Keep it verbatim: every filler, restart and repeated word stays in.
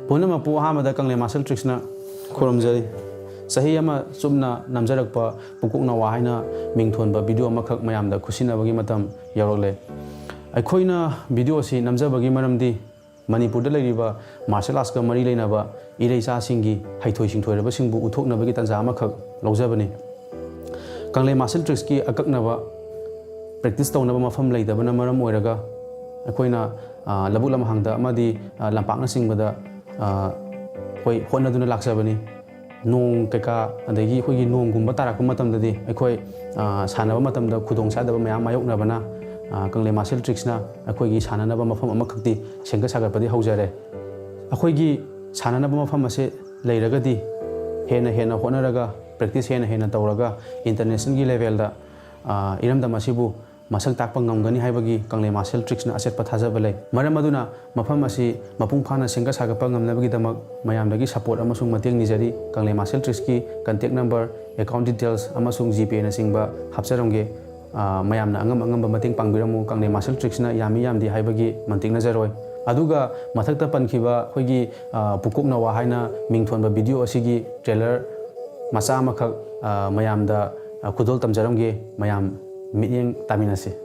ꯄꯨꯝꯅꯃꯛꯄꯨ ꯑꯍꯥꯟꯕꯗ ꯀꯪꯂꯩ ꯃꯥꯔꯁꯦꯜ ꯇ꯭ꯔꯤꯛꯁꯅ ꯈꯨꯔꯨꯝꯖꯔꯤ꯫ ꯆꯍꯤ ꯑꯃ ꯆꯨꯞꯅ ꯅꯝꯖꯔꯛꯄ ꯄꯨꯀꯣꯛ ꯅꯋꯥ ꯍꯥꯏꯅ ꯃꯤꯡꯊꯣꯟꯕ ꯚꯤꯗꯤꯑꯣ ꯑꯃꯈꯛ ꯃꯌꯥꯝꯗ ꯈꯨꯠꯁꯤꯟꯅꯕꯒꯤ ꯃꯇꯝ ꯌꯧꯔꯛꯂꯦ꯫ ꯑꯩꯈꯣꯏꯅ ꯚꯤꯗꯤꯑꯣ ꯑꯁꯤ ꯅꯝꯖꯕꯒꯤ ꯃꯔꯝꯗꯤ ꯃꯅꯤꯄꯨꯔꯗ ꯂꯩꯔꯤꯕ ꯃꯥꯔꯁꯦꯜ ꯑꯥꯔꯠꯁꯀ ꯃꯔꯤ ꯂꯩꯅꯕ ꯏꯔꯩꯆꯥꯁꯤꯡꯒꯤ ꯍꯩꯊꯣꯏ ꯁꯤꯡꯊꯣꯏꯔꯕꯁꯤꯡꯕꯨ ꯎꯠꯊꯣꯛꯅꯕꯒꯤ ꯇꯥꯟꯖꯥ ꯑꯃꯈꯛ ꯂꯧꯖꯕꯅꯤ꯫ ꯀꯪꯂꯩ ꯃꯥꯔꯁꯦꯜ ꯇ꯭ꯔꯤꯛꯁꯀꯤ ꯑꯀꯛꯅꯕ ꯄ꯭ꯔꯦꯛꯇꯤꯁ ꯇꯧꯅꯕ ꯃꯐꯝ ꯂꯩꯇꯕꯅ ꯃꯔꯝ ꯑꯣꯏꯔꯒ ꯑꯩꯈꯣꯏꯅ, ꯑ, ꯂꯧꯕꯨꯛ ꯂꯝꯍꯥꯡꯗ ꯑꯃꯗꯤ, ꯑ, ꯂꯝꯄꯥꯛꯅꯆꯤꯡꯕꯗ, ꯑ, ꯑꯩꯈꯣꯏ ꯍꯣꯠꯅꯗꯨꯅ ꯂꯥꯛꯆꯕꯅꯤ꯫ ꯅꯣꯡ ꯀꯩꯀꯥ ꯑꯗꯒꯤ ꯑꯩꯈꯣꯏꯒꯤ ꯅꯣꯡꯒꯨꯝꯕ ꯇꯥꯔꯛꯄ ꯃꯇꯝꯗꯗꯤ ꯑꯩꯈꯣꯏ, ꯑ, ꯁꯥꯟꯅꯕ ꯃꯇꯝꯗ ꯈꯨꯗꯣꯡ ꯆꯥꯗꯕ ꯃꯌꯥꯝ ꯃꯥꯌꯣꯛꯅꯕꯅ, ꯑ, ꯀꯪꯂꯩ ꯃꯥꯔꯁꯦꯜ ꯇ꯭ꯔꯤꯛꯁꯅ ꯑꯩꯈꯣꯏꯒꯤ ꯁꯥꯟꯅꯅꯕ ꯃꯐꯝ ꯑꯃꯈꯛꯇꯤ ꯁꯦꯝꯒꯠ ꯁꯥꯒꯠꯄꯗꯤ ꯍꯧꯖꯔꯦ꯫ ꯑꯩꯈꯣꯏꯒꯤ ꯁꯥꯟꯅꯅꯕ ꯃꯐꯝ ꯑꯁꯤ ꯂꯩꯔꯒꯗꯤ ꯍꯦꯟꯅ ꯍꯦꯟꯅ ꯍꯣꯠꯅꯔꯒ, ꯄ꯭ꯔꯦꯛꯇꯤꯁ ꯍꯦꯟꯅ ꯍꯦꯟꯅ ꯇꯧꯔꯒ, ꯏꯟꯇꯔꯅꯦꯁꯅꯦꯜꯒꯤ ꯂꯦꯚꯦꯜꯗ, ꯑ, ꯏꯔꯝꯗꯝ ꯑꯁꯤꯕꯨ ꯃꯁꯛ ꯇꯥꯛꯄ ꯉꯝꯒꯅꯤ ꯍꯥꯏꯕꯒꯤ ꯀꯪꯂꯩ ꯃꯥꯔꯁꯦꯜ ꯇ꯭ꯔꯤꯛꯁꯅ ꯑꯆꯦꯠꯄ ꯊꯥꯖꯕ ꯂꯩ꯫ ꯃꯔꯝ ꯑꯗꯨꯅ ꯃꯐꯝ ꯑꯁꯤ ꯃꯄꯨꯡ ꯐꯥꯅ ꯁꯦꯝꯒꯠ ꯁꯥꯒꯠꯄ ꯉꯝꯅꯕꯒꯤꯗꯃꯛ ꯃꯌꯥꯝꯗꯒꯤ ꯁꯄꯣꯔꯠ ꯑꯃꯁꯨꯡ ꯃꯇꯦꯡ ꯅꯤꯖꯔꯤ꯫ ꯀꯪꯂꯩ ꯃꯥꯔꯁꯦꯜ ꯇ꯭ꯔꯤꯛꯁꯀꯤ ꯀꯟꯇꯦꯛ ꯅꯝꯕꯔ, ꯑꯦꯀꯥꯎꯟ ꯗꯤꯇꯦꯜꯁ ꯑꯃꯁꯨꯡ ꯖꯤꯄꯦꯅꯆꯤꯡꯕ ꯍꯥꯞꯆꯔꯝꯒꯦ꯫ ꯑ, ꯃꯌꯥꯝꯅ ꯑꯉꯝ ꯑꯉꯝꯕ ꯃꯇꯦꯡ ꯄꯥꯡꯕꯤꯔꯝꯃꯨ꯫ ꯀꯪꯂꯩ ꯃꯥꯔꯁꯦꯜ ꯇ꯭ꯔꯤꯛꯁꯅ ꯌꯥꯝꯃꯤ ꯌꯥꯝꯗꯦ ꯍꯥꯏꯕꯒꯤ ꯃꯟꯇꯤꯛꯅꯖꯔꯣꯏ꯫ ꯑꯗꯨꯒ ꯃꯊꯛꯇ ꯄꯟꯈꯤꯕ ꯑꯩꯈꯣꯏꯒꯤ, ꯑ, ꯄꯨꯀꯣꯛ ꯅꯋꯥ ꯍꯥꯏꯅ ꯃꯤꯡꯊꯣꯟꯕ ꯚꯤꯗꯤꯑꯣ ꯑꯁꯤꯒꯤ ꯇ꯭ꯔꯦꯂꯔ ꯃꯆꯥ ꯑꯃꯈꯛ, ꯑ, ꯃꯌꯥꯝꯗ, ꯑ, ꯈꯨꯗꯣꯜ ꯇꯝꯖꯔꯝꯒꯦ꯫ ꯃꯌꯥꯝ ꯃꯤꯠꯌꯦꯡ ꯇꯥꯃꯤꯟꯅꯁꯤ꯫